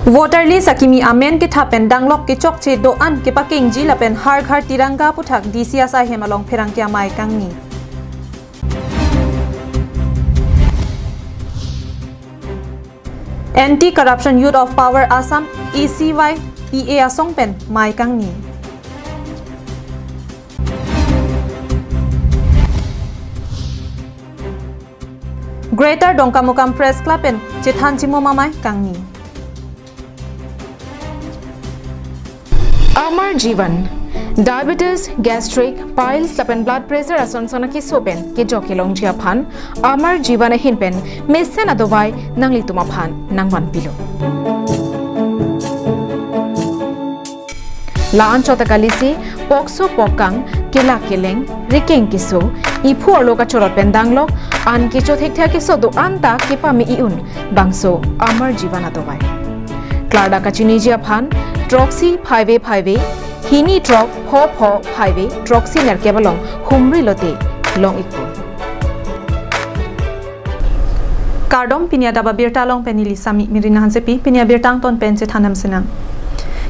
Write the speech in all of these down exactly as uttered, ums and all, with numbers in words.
Voter list akimi amen kethap pen danglok kechokche do-an kepakengji lapen Har Ghar Tiranga aputhak D C asaihem along pherangke amei kangni. Anti Corruption Youth of Power Assam, A C Y P A asong pen mei kangni. Greater Dongkamukam Press Club pen chethan chimum amei kangni. Amar Jeevan, diabetes, gastric, piles lapen blood pressure ason son akeso pen kejok kelongji aphan Amar Jeevan ahin pen mesen adovai nanglitum aphan nangvanpilo. La-an chot akalisi, pokso pokang, kelak keleng, rikeng keso, iphu arlo kachorot pen danglok, an kecho thekthe akeso do-an ta kepame i-un, bangso Amar Jeevan adovai. Klardak kachiniji aphan, throksi phaive phaive, hini throk pho pho phaive, throksi nerkep along humri lote long-ikpo. Kardom, pini adap abirta along pen neli Sami Mirina Hansepi, pini abirta angton pen chethan damsinang.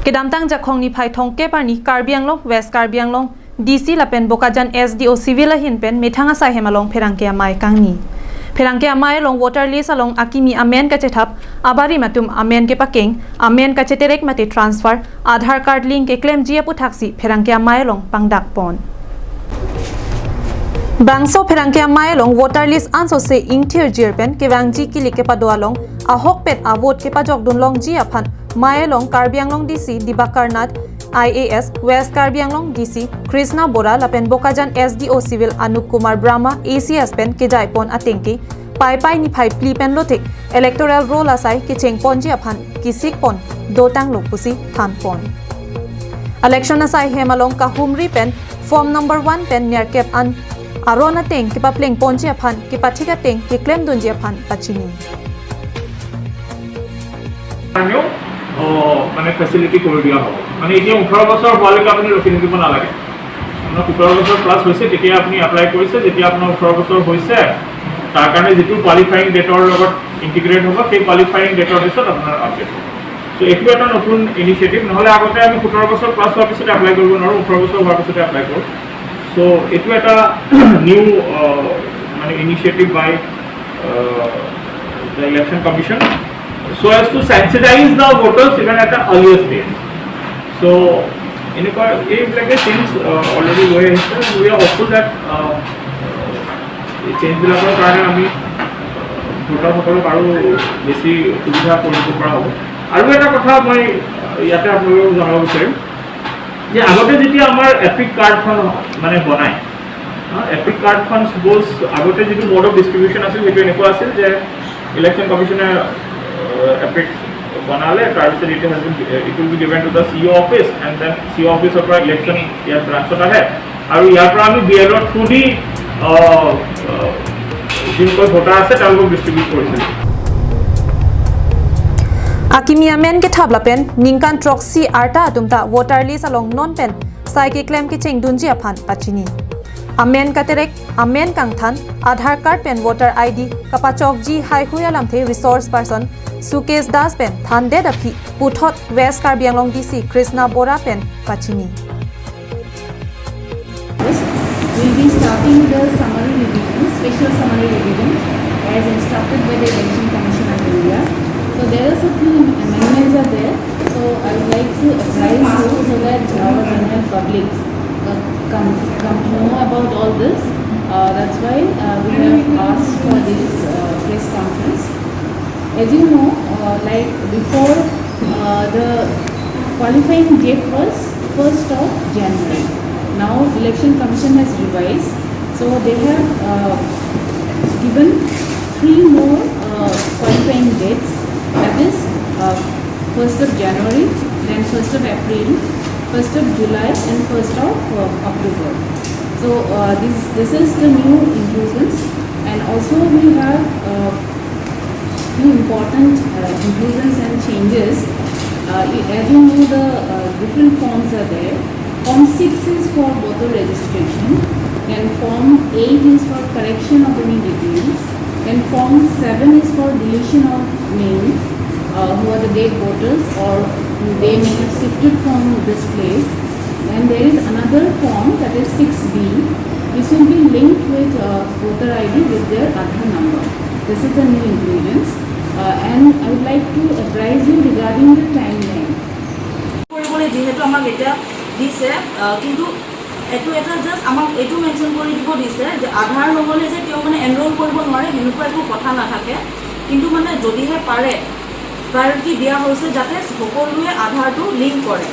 Kedamtang Jakhong niphai thomkep arni Karbi Anglong, West Karbi Anglong, D C lapen Bokajan S D O Civil ahin pen methang asaihem along pherangke amei kangni. Pherangke amei along voter list along akimi amen kachethap, abarim atum amen kepakeng, amen kacheterek mate transfer, Aadhaar card link keklemji aputhaksi pherangke amei along pangdakpon. Bangso pherangke amei along voter list ansose ingthirjir pen kevangji kilik kepado along ahok pen avote kepajokdun longji aphan mei along Karbi Anglong D C Dibakar Nath I A S, West Karbi Anglong D C Krishna Bora lapen Bokajan S D O Civil Anup Kumar Brahma A C S pen kejaipon atengke Paipai niphai phli pen lote electoral roll asai kechengponji aphan kisikpon dotanglo pusi thanpon. Election asaihem along kahumri pen form number one pen nerkep an aron ateng kepaplengponji aphan kepathik ateng keklemdunji aphan pachini. কাৰণেও অ, মানে ফেচিলিটি কৰি দিয়া হ'ব। মানে এতিয়া ওঠৰ বছৰ হোৱালৈকে আপুনি ৰখি থাকিব নালাগে। আপোনাৰ সোতৰ বছৰ প্লাছ হৈছে, তেতিয়া আপুনি এপ্লাই কৰিছে, যেতিয়া আপোনাৰ ওঠৰ বছৰ হৈছে, তাৰ কাৰণে যিটো কোৱালিফাইং ডেটৰ লগত ইণ্টিগ্ৰেট হ'ব, সেই কোৱালিফাইং ডেটৰ পিছত আপোনাৰ আপডেট হ'ব। চ' এইটো এটা নতুন ইনিচিয়েটিভ। নহ'লে আগতে আমি সোতৰ বছৰ প্লাছ হোৱাৰ পিছতে এপ্লাই কৰিব নোৱাৰোঁ, ওঠৰ বছৰ হোৱাৰ পিছতে এপ্লাই কৰোঁ। চ' এইটো এটা নিউ মানে initiative by the Election Commission so as to sensitize the voters even at the earliest stage. So, এনেকুৱা এইবিলাকে চেঞ্জ অলৰেডি লৈ আহিছে। We are hopeful that এই চেঞ্জবিলাকৰ কাৰণে আমি ভোটাৰসকলক আৰু বেছি সুবিধা কৰি দিব পৰা হ'ব। আৰু এটা কথা মই ইয়াতে আপোনালোকক জনাব বিচাৰিম যে আগতে যেতিয়া আমাৰ এপিক কাৰ্ডখন মানে বনায়, এপিক কাৰ্ডখন ছাপ'জ আগতে যিটো মড অফ ডিষ্ট্ৰিবিউশ্যন আছিল, সেইটো এনেকুৱা আছিল যে ইলেকশ্যন কমিশ্যনে এপিক বনালে, তাৰপিছত it has been, it will be given to the C E O office, and then C E O অফিচৰ পৰা ইলেকশ্যন ইয়াত ব্ৰাঞ্চত আহে আৰু ইয়াৰ পৰা আমি বিএলঅ'ৰ থ্ৰুদি যিসকল ভোটাৰ আছে তেওঁলোকক ডিষ্ট্ৰিবিউট কৰিছিলোঁ। Akimi amen kethap lapen ningkan throksi arta atum ta voter list along non pen sai keklem kechengdunji aphan pachini. Amen katerek, amen kangthan, Aadhaar card pen voter I D kapachokji haihui alamthe resource person Sukesh Das pen thandet aphi puthot West Karbi Anglong D C Krishna Bora pen pachini. We'll be starting the summary revision, special summary revision, as instructed by the Election Commission of India. So there are some few amendments are there. So I would like to apprise you so that our general public uh, come, come to know about all this. Uh, that's why uh, we have asked for this uh, press conference. As you know, uh, like before, uh, the qualifying date was first of January. Now Election Commission has revised, so they have uh, given three more uh, qualifying dates, that is uh, first of January, then first of April, first of July and first of uh, October. So uh, this, this is the new inclusions, and also we have uh, few important uh, inclusions and changes. Uh, as you know, the uh, different forms are there. Form six is for voter registration, then Form eight is for correction of any details, then Form seven is for deletion of name, uh, who are the date voters, or they may have shifted from this place. And there is another form, that is six B. This will be linked with uh, voter I D with their Aadhaar number. This is the new inclusions. Uh, and I would like to apprise you regarding the timeline. কৰিবলৈ যিহেতু আমাক এতিয়া দিছে, আহ, কিন্তু এইটো এটা জাষ্ট আমাক এইটো মেনশ্যন কৰি দিব দিছে যে আধাৰ নহ'লে যে তেওঁ মানে এনৰোল কৰিব নোৱাৰে, সেনেকুৱা একো কথা নাথাকে। কিন্তু মানে যদিহে পাৰে, প্ৰায়ৰিটি দিয়া হৈছে যাতে সকলোৱে আধাৰটো লিংক কৰে।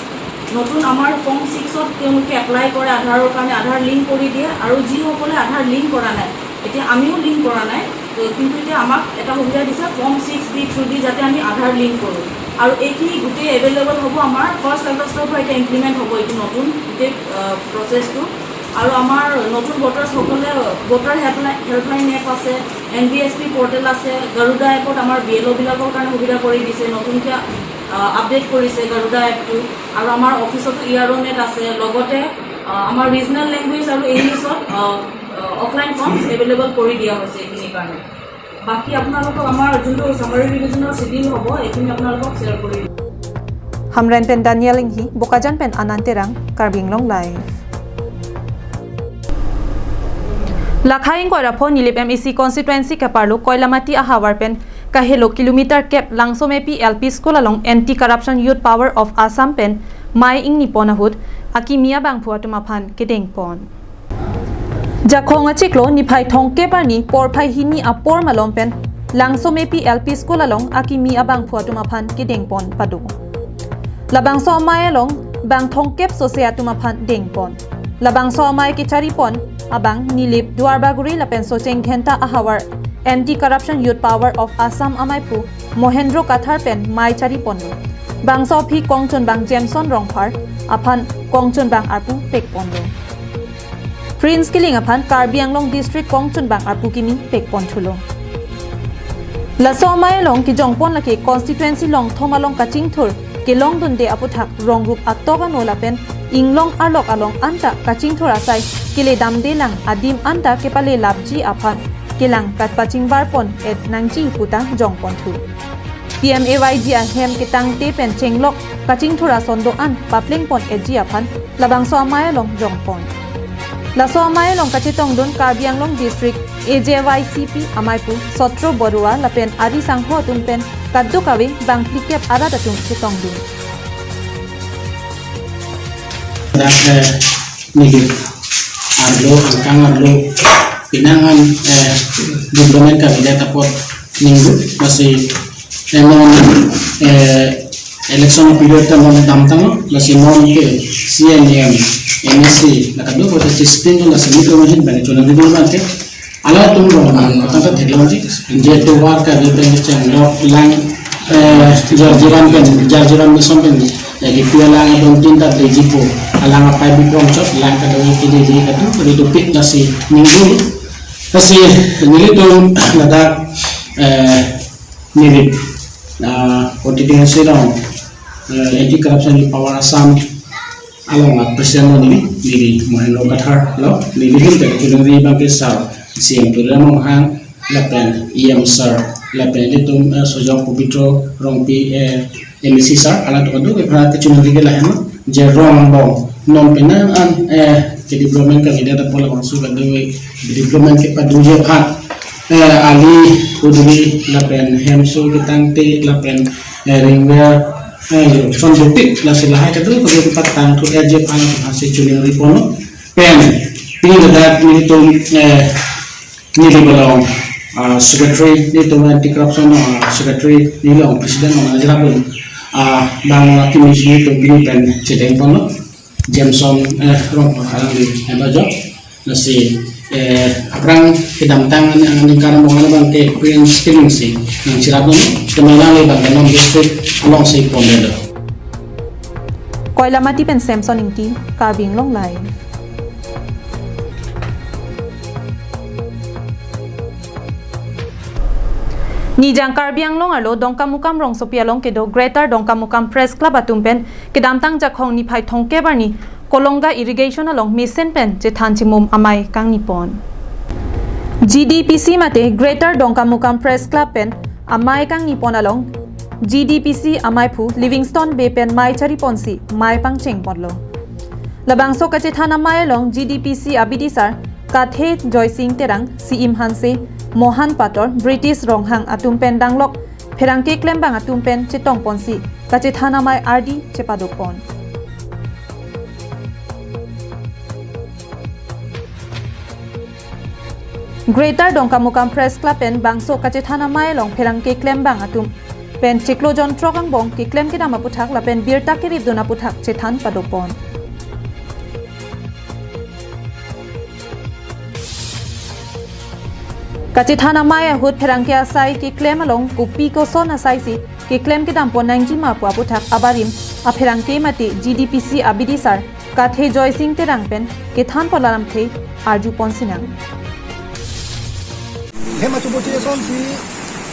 নতুন আমাৰ ফৰ্ম ছিক্সত তেওঁলোকে এপ্লাই কৰে আধাৰৰ কাৰণে, আধাৰ লিংক কৰি দিয়ে। আৰু যিসকলে আধাৰ লিংক কৰা নাই, এতিয়া আমিও লিংক কৰা নাই, তো কিন্তু এতিয়া আমাক এটা সুবিধা দিছে ফৰ্ম ছিক্স বি থ্ৰুদি যাতে আমি আধাৰ লিংক কৰোঁ। আৰু এইখিনি গোটেই এভেইলেবল হ'ব আমাৰ ফাৰ্ষ্ট আগষ্টৰ পৰা এতিয়া ইমপ্লিমেণ্ট হ'ব এইটো নতুন গোটেই প্ৰচেছটো। আৰু আমাৰ নতুন ভোটাৰ্ছসকলে ভোটাৰ হেল্পলাইন, হেল্পলাইন এপ আছে, N V S P portal আছে, গাৰুডা এপত আমাৰ বি এল অ'বিলাকৰ কাৰণে সুবিধা কৰি দিছে, নতুনকৈ আপডেট কৰিছে গাৰুডা এপটো। আৰু আমাৰ অফিচতো ই আৰ অ' নেট আছে, লগতে আহ, আমাৰ ৰিজনেল লেংগুৱেজ আৰু ইংলিছত অফলাইন ফৰ্মছ এভেইলেবল কৰি দিয়া হৈছে এইখিনিৰ কাৰণে। বাকী আপোনালোকক আমাৰ যোনটো চামাৰী ৰিভিজনৰ শ্বিডিউল হ'ব, এইখিনি আপোনালোকক শ্বেয়াৰ কৰি দিম। Hamren pen Daniel Inghi, Bokajan pen Anand Terang, Karbi Anglong Live. Lakha ingkoi ra pho Nilip M A C constituency keparlo Koilamati ahavar pen kahelo kilometer kep Langsomepi L P School along Anti Corruption Youth Power of Assam pen mei ingni pon ahut akimi abangphu atum aphan kedeng pon. Jakhong achiklo niphai thomkep arni porphai hini apor malom pen Langsomepi L P School along akimi abangphu atum aphan kedeng pon pado. Labangso amei along bang thomkep sose atum aphan deng pon. Labangso amei kechari pon abang Nilip Duarbagori lapen Socheng Dhenta ahavar Anti Corruption Youth Power of Assam ameiphu Mohendro Kathar pen mei chari ponlo. Bangso aphi kongchunbang Jameson Rongphar aphan kongchunbang arpu pek ponlo. Prince Killing aphan Karbi Anglong District kongchunbang arpu kimi pek pon thulo. Laso amei along kejong pon lake constituency longthom along kachingthur kelong dunde aputhak rong rup atok ano lapen inglong arlok along anta kachingthur asai kele damde lang adim anta kepale lapji aphan kelang kapachingbar pon et nangji puta jong pon thu. P M A Y G ahem ketangte pen chenglok kachingthur ason do-an papleng pon etji aphan labangso amei along jong pon. Laso amei along kachetongdun Karbi Anglong District A J Y C P ameiphu Sotro Borua lapen ari sangho atum pen kadokave bang phlikep arat atum chetongdun. Dak, eh, Nilip arlo, angkang arlo, pinangan, eh, development kabinet apot ningdu, lasi, eh, non, eh, election period ta non damtang, lasi non ke C N M, M A C, la kadokave ta chistin, lasi nelitum ahin bang chonang di bang ke, halatum rong bang, kata theklongji, je tovar kabinet pen chenglok lang, eh, Jal Jeevan pen, Jal Jeevan Mission pen, lagi pia lang adon tin ta deji po, alang apai bipong chot, lang kadokave ke deji katu, kadu dopik lasi ningdu, lasi nelitum ladak, eh, Nilip, ah, constituency along, eh, Anti Corruption Youth Power Assam along a president lo neli, neli Mohendro Kathar lo, neli hin pen choningri bang ke sir C M Tuliram Ronghang, lapen E M sir, lapen nelitum, eh, Sojok Pobitro Rongpi, eh, M A C sir, alangtum kadokave aphan kechoningri ke lahenlo, je rong bong, non pinangan, eh, ke development kabinet apot labangso kadokave development kepadoji aphan, eh, ali kuduli lapen hemso ketangte lapen, eh, ringware, eh, jo, son dopik lasi lahai kadokave kepatang thu etji aphan, aphan si choningri ponlo. Pen, pini ladak nelitum, eh, Nilip along, ah, secretary, nelitum anti corruption, ah, secretary, neli along president along ajra pun, ah, bang akimi si nelitum pini pen chedeng ponlo, Jameson, eh, Rongphar alangli, eh, bajok, lasi, eh, aphrang kedamtang ani, ani karang bong abang ke Prince Killing si nangcherap ponlo, teman alangli bang ke non district along si pondetlo. Koilamati pen Samson Ingti, Karbi Anglong Live. Nijang Karbi Anglong arlo Dongkamukam rongsopi along kedo Greater Dongkamukam Press Club atum pen kedamtang Jakhong niphai thomkep arni Kolonga Irrigation along mesen pen chethan chimum amei kangni pon. G D P C mate Greater Dongkamukam Press Club pen amei kangni pon along G D P C amaiphu Livingstone Bey pen mei chari ponsi mei pangcheng ponlo. Labangso kachethan amei along G D P C abidisar Kathe Joysing Terang, C M Hanse, Mohan Pator, British Ronghang atum pen danglok pherangke klembang atum pen chetong ponsi kachethan amei ardi chepadok pon. Greater Dongkamukam Press Club pen bangso kachethan amei along pherangke klembang atum pen chiklo jon throk angbong keklem kedam aputhak lapen birta keripdun aputhak chethan padok pon. Kachethan amei ahut pherangke asai keklem along kopi koson asai si keklem kedam pon nangji ma pu aputhak abarim apherangke mate G D P C abidisar Kathe Joysing Terang pen kethan pon alamthe arju pon sinang. Hem achubo che asonsi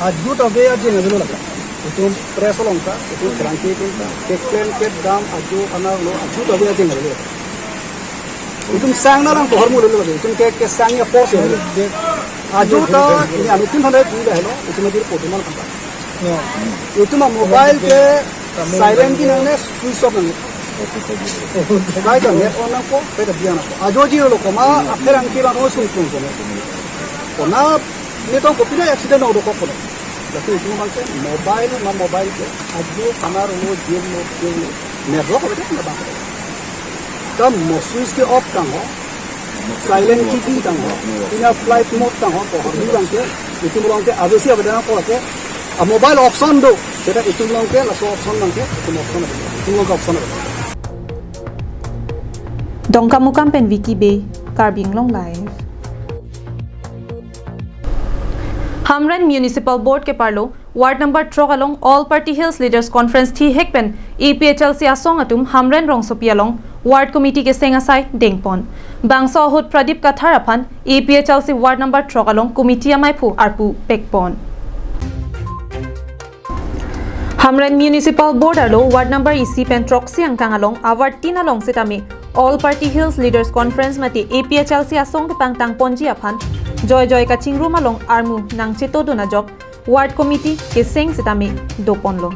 ajut ave ajeng avelo lake. Itum press along ta, itum pherangke atum ta, keklem kedam ajo anerlo ajut ave ajeng avelo lake. Itum sang na lang tohor mu lelo lake. Itum ke, kesang ya pos ya. Ajut ta, ini anu tim handai pui dah lo, itum adir potuman kanta. Itum a mobile ke silent ki nangne, switch off nangne. Kai ta net on nangpo, kai ta biang nangpo. Ajo ji lo koma, apherangke bang sung sung sung. Kona, ne to kopi na accident na udah kok kona. Lasi itum bang ke mobile ma mobile ke, ajo anerlo, jeng lo, jeng lo. Net lo ko bete na bang. Kam mo switch ke off tang ho. Silent kiki tang ho, pini flight mode tang ho, ko harbi bang ke, itum along ke, abesi abada ko ke, a mobile option do, seta itum along ke, laso option bang ke, itum option ave, itum along ke option ave. Dongkamukam pen Vicky Bey, Karbi Anglong Live. Hamren Municipal Board keparlo, Ward number throk along All Party Hills Leaders Conference thihek pen A P H L C asong atum Hamren rongsopi along Ward Committee keseng asai dengpon. Bangso ahut Pradip Kathar aphan A P H L C Ward number throk along committee amaiphu arpu pekpon. Hamren Municipal Board arlo Ward number isi pen throksi angkang along a-ward tin along setame All Party Hills Leaders Conference mate A P H L C asong kepangtang ponji aphan joijoi kachingrum along armu nangchetodun ajok Ward Committee keseng setame doponlo.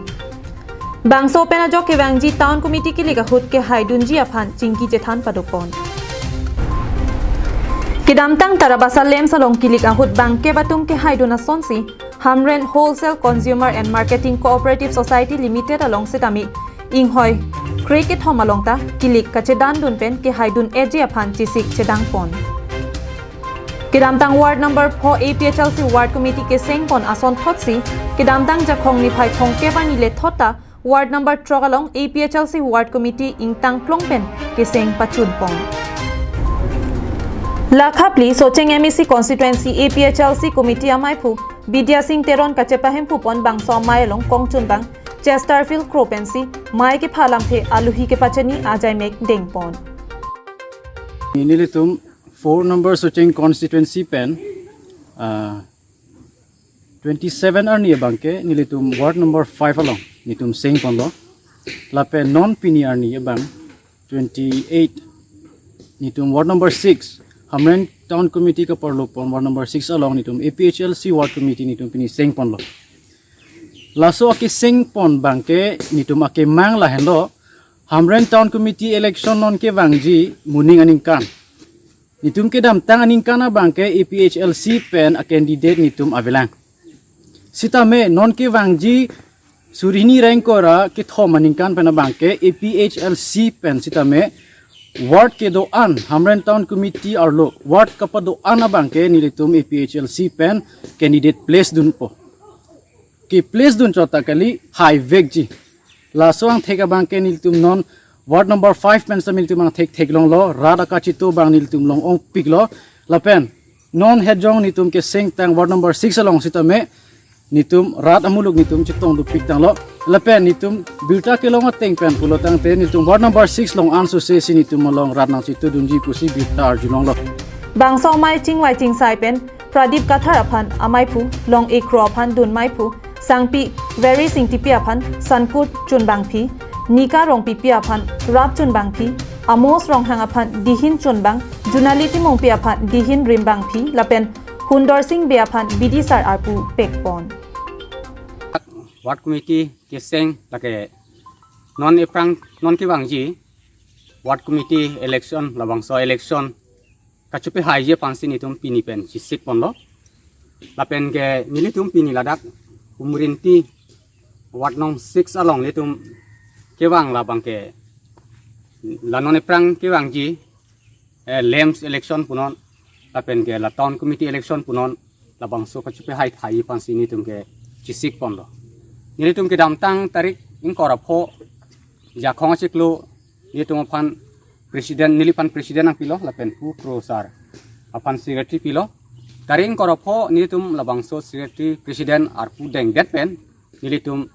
Bangso pen ajok kevangji Town Committee kilik ahut kehaidunji aphan chingki chethan padopon. Kedamtang Tarabasa Lamps along kilik ahut bangkep atum kehaidun asonsi Hamren Wholesale Consumer and Marketing Cooperative Society Limited along setame inghoi krekethom along ta kilik kachedandun pen kehaidun-eji aphan chesik chedangpon. Kedamtang Ward number four A P H L C Ward Committee kesengpon asonthotsi, kedamtang Jakhong niphai thomkep arni lethot ta Ward number throk along A P H L C Ward Committee ingtangplong pen keseng pachunpon. Lakhapli Socheng M A C Constituency A P H L C Committee amaiphu Bidya Sing Teron kachepahemphupon bangso amei along kongchunbang Chesterfield Kro pensi mei kepha alamthe aluhi kepachini ajaimek dengpon. Nelitum four number Socheng constituency pen, ah, twenty-seven arni abangke nelitum ward number five along nelitum sengponlo. Lapen non pini arni abang twenty-eight nelitum ward number six, Hamren Town Committee kaparlopon ward number six along nelitum A P H L C ward committee nelitum pini sengponlo. Laso akesengpon abangke nelitum akemang lahenlo, Hamren Town Committee election non kevangji moning aningkan. Nelitum kedamtang aningkan abangke A P H L C pen a-candidate nelitum avelang. Sitame non kevangji suri hini ra ingkoi ra kethom aningkan pen abangke A P H L C pen sitame ward kedo-an Hamren Town Committee arlo ward kapado-an abangke nelitum A P H L C pen candidate place dunpo. Ke-place dun chot ta kali haivekji. Laso angthek abangke nelitum non ward number five pen sa nelitum angthek theklonglo, rat akachito abang nelitum long-ongpiklo. Lapen non hejong nelitum kesengtang ward number six along sitame nelitum rat amuluk nelitum chetong dopik tanglo. Lapen nelitum birta kelong ateng pen pulo tangte nelitum ward number six along ansose si nelitum along rat nangchetodunji pusi birta arjulonglo. Bangso amei chingvai chingsai pen Pradip Kathar aphan amaiphu, Long-e Kro aphan dunmeiphu, Sangpi Very Singtipi aphan Sankut chunbangphi, Nika Rongpipi aphan rap chunbangphi, Amos Ronghang aphan dihin chunbang, Junali Timungpi aphan dihin rimbangphi, lapen Hundor Sing Bey aphan bidisar arpu pekpon. ward committee keseng lake non ephrang non kevangji ward committee election labangso election kachepahaiji aphansi nelitum pini pen chesik ponlo. Lapen ke nelitum pini ladak Umrinti ward nong six along nelitum kevang labang ke la non ephrang kevangji eh, LAMPS election punon, lapen ke la town committee election punon, labangso kachepahai thaiji aphansi nelitum ke chesik ponlo. Nelitum kedamtang tarik ingkoi ra pho Jakhong achiklo nelitum aphan president, neliphan president nangpilo, lapen pu Pro sir aphan secretary pilo. Tarik ingkoi ra pho nelitum labangso secretary president arpu dengdet pen nelitum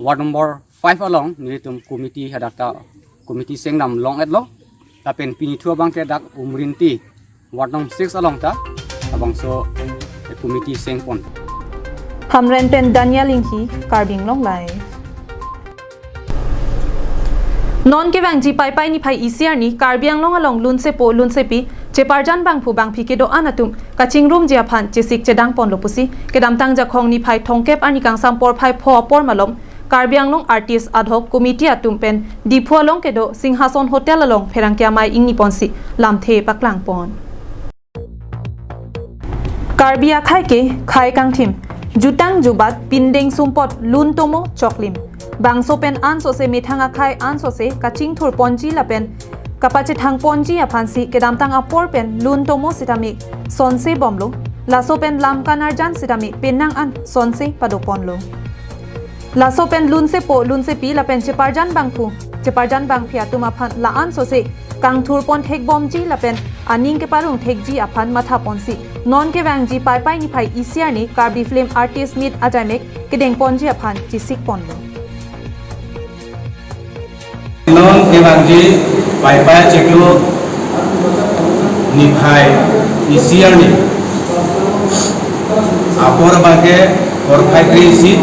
ward number five along nelitum committee hadak ta committee sengdam long-etlo. Lapen pini thu abang ke dak Umrinti ward nong six along ta labangso committee seng pon. Hamren pen Daniel Inghi, Karbi Anglong Live. Non kevangji Paipai niphai isi arni Karbi Anglong along lunsepo lunsepi, cheparjan bangphu bangphi kedo-an atum kachingrumji aphan chesik chedang ponlo pusi kedamtang Jakhong niphai thomkep arni kangsam porphai pho apor malom Karbi Anglong Artist Ad Hoc Committee atum pen Diphu along kedo Singhason Hotel along pherangke amei ingni ponsi lamthe paklang pon. Karbi akhei ke khai kangthim, jutang jubat, pindeng sumpot, lun tomo choklim. Bangso pen ansose methang akhei ansose kachingthur ponji lapen kapachethang ponji aphansi kedamtang apor pen lun tomo sitame sonse bomlo, laso pen lam kanarjan sitame penang an sonse pado ponlo. Laso pen lunsepo lunsepi lapen cheparjan bangphu, cheparjan bangphi atum aphan la ansose kangthur pon thek bomji lapen aning keparong thekji aphan matha ponsi non kevangji Paipai niphai isi arni Karbi Film Artist Meet ajaimek kedeng ponji aphan chesik ponlo. Non kevangji Paipai achiklo niphai isi arni apor abang ke porphai kre-isi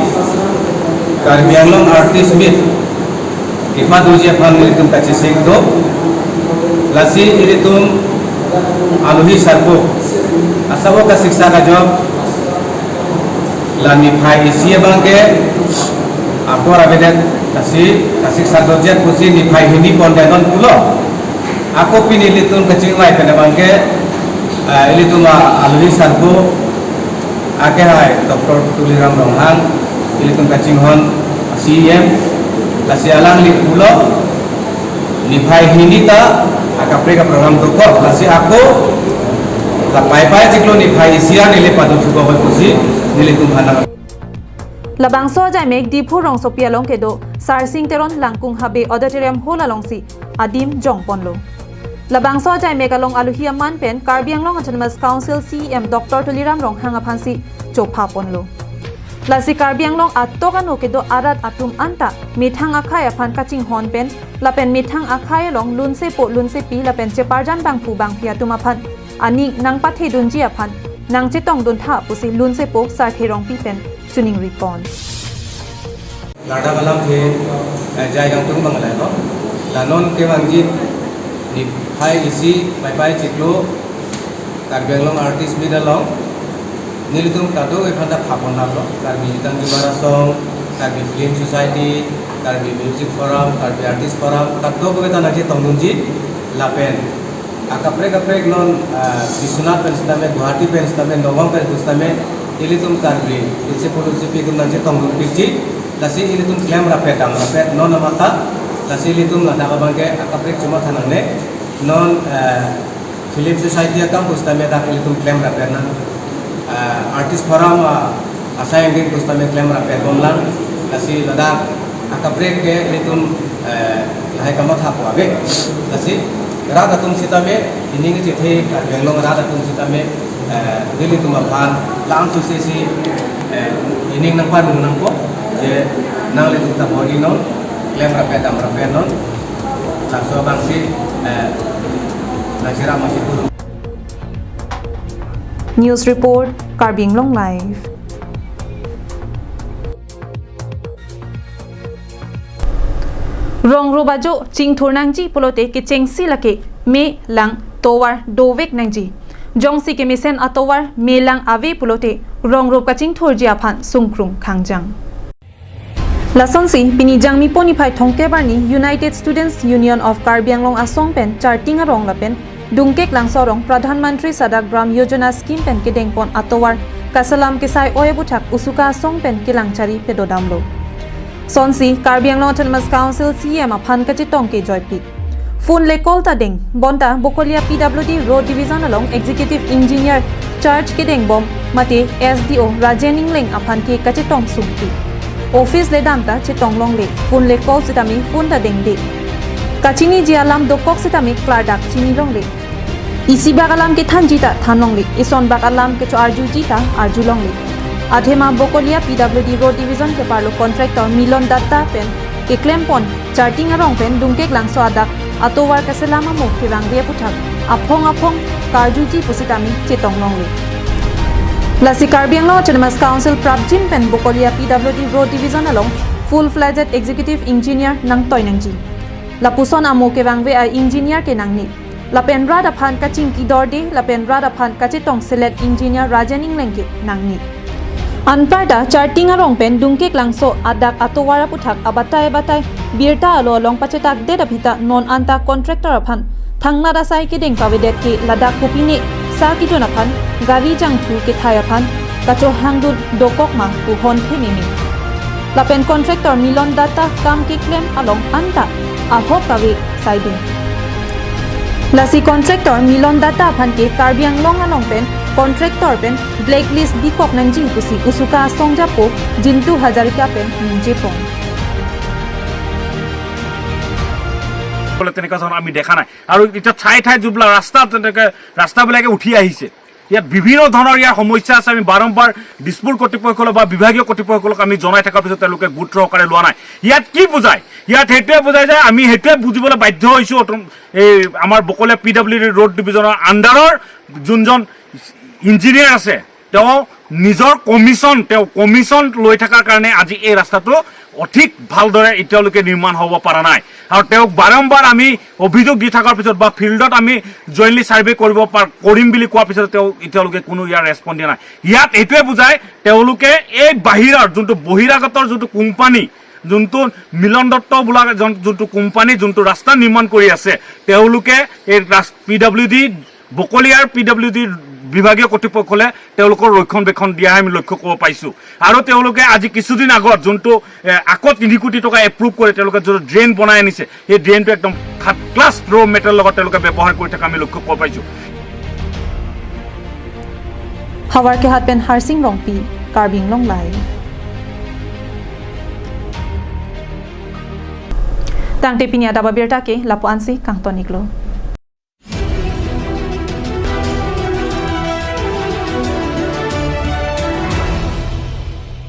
Karbi Anglong Artist Meet kepado ji aphan nelitum kachesik do. Lasi ilitum aluhi sarpo asabo kasiksak ajok la niphai isi abang ke apor avedet, lasi kasiksak dotjet pusi niphai hini pon dei non pulo. Ako pini ilitum kachingvai pen abang ke, eh, ilitum a-, aluhi sarpo akehai Doctor Tuliram Ronghang, ilitum kachinghon C E M, lasi alangli pulo niphai hini ta akaprek aprogram dokok, lasi ako la Paipai achiklo niphai isi arni le pado thupo pusi nelitum aphan nang. Labangso ajaimek Diphu rongsopi along kedo Sarsing Teron Langkung Habe Auditorium Hall alongsi adim jong ponlo. Labangso ajaimek along aluhi aman pen Karbi Anglong Autonomous Council C E M Doctor Tuliram Ronghang aphansi chopha ponlo. Lasi Karbi Anglong atok ano kedo arat atum anta methang akhei aphan kachinghon pen lapen methang akhei along lunsepo lunsepi lapen cheparjan bangphu bangphi atum aphan aning nangpathedunji aphan nangchetongdun tha pusi lunsepo Sarthe Rongpi pen choningri pon. Ladak alamthe, eh, jai kangtung bang lailo. La non kevangji niphai isi Paipai achiklo Karbi Anglong Artist Meet along nelitum kadokave aphan ta pha pon damlo, Karbi Jutang Jubat Asong, Karbi Film Society, Karbi Music Forum, Karbi Artist Forum, kadokave ta nangchetongdunji lapen akaprek kaprek non, ah, Biswanath pen sitame, Guwahati pen sitame, Nagaon pen sitame, ilitum Karbi lunsepo lunsepi atum nangchetongdunpikji, lasi ilitum klem rapet dam rapet non amat ta, lasi ilitum ladak abang ke akaprek chuma thanangne non, eh, Film Society akam pusitame dak ilitum klem rapet nang, eh, Artist Forum, ah, asai angdeng pusitame klem rapet bomlang, lasi ladak akaprek ke ilitum, eh, lahai kamatha po ave. Lasi rat atum sitame, ining chethe Karbi Anglong rat atum sitame, eh, nelitum aphan la ansose si, eh, ining nangparong nangpo, je nanglitum ta bor-i non, klem rapet dam rapet non, laso abangsi, eh, nangcherap masi puru. News report, Karbi Anglong Live. Rong rup ajo chingthur nangji pulote kechengsi lake me lang tovar dovek nangji. Jongsi kemesen atovar me lang ave pulote rong rup kachingthurji aphan sungkrung khangjang. Lasonsi, pini Jangmi po niphai thomkep arni United Students Union of Karbi Anglong asong pen Charting arong lapen Dungkeklangso arong Pradhan Mantri Sadak Gram Yojana scheme pen kedengpon atovar kaselam kesai oi aputhak usuka asong pen kelangchari pedodamlo. Sonsi, Karbi Anglong Autonomous Council C E M aphan kachetong ke joypik. Phone le call ta deng, bonta Bokolia P W D Road Division along Executive Engineer charge kedengbom mate S D O Rajen Ingleng aphan ke kachetong sungpi. Office le dam ta chetong longle, phone le call sitame phone ta dengde. Kachiniji alam dokok sitame klardak chini longle. Isibak alam kethanji ta than longle, isonbak alam kecho-arjuji ta arju longle. Athema Bokolia P W D Road Division keparlo contractor Milon Datta pen keklempon Charting arong pen Dungkeklangso adak atovar kaselam amo kevangve aputhak aphong aphong karjuji pusitame chetong longle. Lasi Karbi Anglong Autonomous Council prapjin pen Bokolia P W D Road Division along full-fledged executive engineer nangtoi nangji. Lapuson amo kevangve a-engineer ke nangne. Lapen rat aphan kachingki dorde, lapen rat aphan kachetong selet engineer Rajen Ingleng ke nangne. Anparta Charting arong pen Dungkeklangso adak atovar aputhak abatai batai birta alo along pachethakdet aphi ta non anta contractor aphan thangnat asai kedeng pavedet ke ladak kopine sa kijon aphan gari jangthu kethai aphan kachohangdun dokok ma pu honthe meme. Lapen contractor Milon Datta kam keklem along anta ahok kave saidun. Lasi contractor Milon Datta aphan ke Karbi Anglong along pen contractor pen blacklist bikok nangji pusi usuka asong japo Jintu Hazarika pen ningjepon. বলে তেনেকুৱা ধৰণৰ আমি দেখা নাই। আৰু এতিয়া ঠায়ে ঠায়ে যিবিলাক ৰাস্তা, তেনেকে ৰাস্তাবিলাকে উঠি আহিছে। ইয়াত বিভিন্ন ধৰণৰ ইয়াৰ সমস্যা আছে। আমি বাৰম্বাৰ দিছপুৰ কৰ্তৃপক্ষলৈ বা বিভাগীয় কৰ্তৃপক্ষলৈ আমি জনাই থকাৰ পিছত তেওঁলোকে গুৰুত্ব সহকাৰে লোৱা নাই। ইয়াত কি বুজায়? ইয়াত সেইটোৱে বুজায় যে আমি সেইটোৱে বুজিবলৈ বাধ্য হৈছোঁ, অটম-, এই আমাৰ বকলীয়া পি ডাব্লিউ ডি ৰোড ডিভিজনৰ আণ্ডাৰৰ যোনজন ইঞ্জিনিয়াৰ আছে, তেওঁ নিজৰ কমিশ্যন, তেওঁ কমিশ্যন লৈ থকাৰ কাৰণে আজি এই ৰাস্তাটো অধিক ভালদৰে এতিয়ালৈকে নিৰ্মাণ হ'ব পৰা নাই। আৰু তেওঁক বাৰম্বাৰ আমি অভিযোগ দি থকাৰ পিছত বা ফিল্ডত আমি জইণ্টলি ছাৰ্ভে কৰিব পাৰ-, কৰিম বুলি কোৱাৰ পিছত তেওঁ এতিয়ালৈকে কোনো ইয়াৰ ৰেছপন্স দিয়া নাই। ইয়াত এইটোৱে বুজায়, তেওঁলোকে এই বাহিৰৰ যোনটো বহিৰাগতৰ যোনটো কোম্পানী, যোনটো মিলন দত্ত বোলা জন-, যোনটো কোম্পানী যোনটো ৰাস্তা নিৰ্মাণ কৰি আছে, তেওঁলোকে এই ৰাস-, পি ডাব্লিউ ডি, বকলীয়াৰ পি ডাব্লিউ ডি বিভাগীয় কৰ্তৃপক্ষলৈ তেওঁলোকৰ ৰক্ষণবেক্ষণ দিয়াহে আমি লক্ষ্য কৰিব পাইছোঁ। আৰু তেওঁলোকে আজি কিছুদিন আগত যোনটো, এ, আকৌ তিনি কোটি টকা এপ্ৰুভ কৰে, তেওঁলোকে যোনটো ড্ৰেইন বনাই আনিছে, সেই ড্ৰেইনটো একদম থাৰ্ড ক্লাছ ৰ মেটেৰিয়েল লগত তেওঁলোকে ব্যৱহাৰ কৰি থকা আমি লক্ষ্য কৰিব পাইছোঁ। Howraghat pen Harsing Rongpi, Karbi Anglong Live. Tangte pini adap abirta ke lapu-ansi kangton-iklo.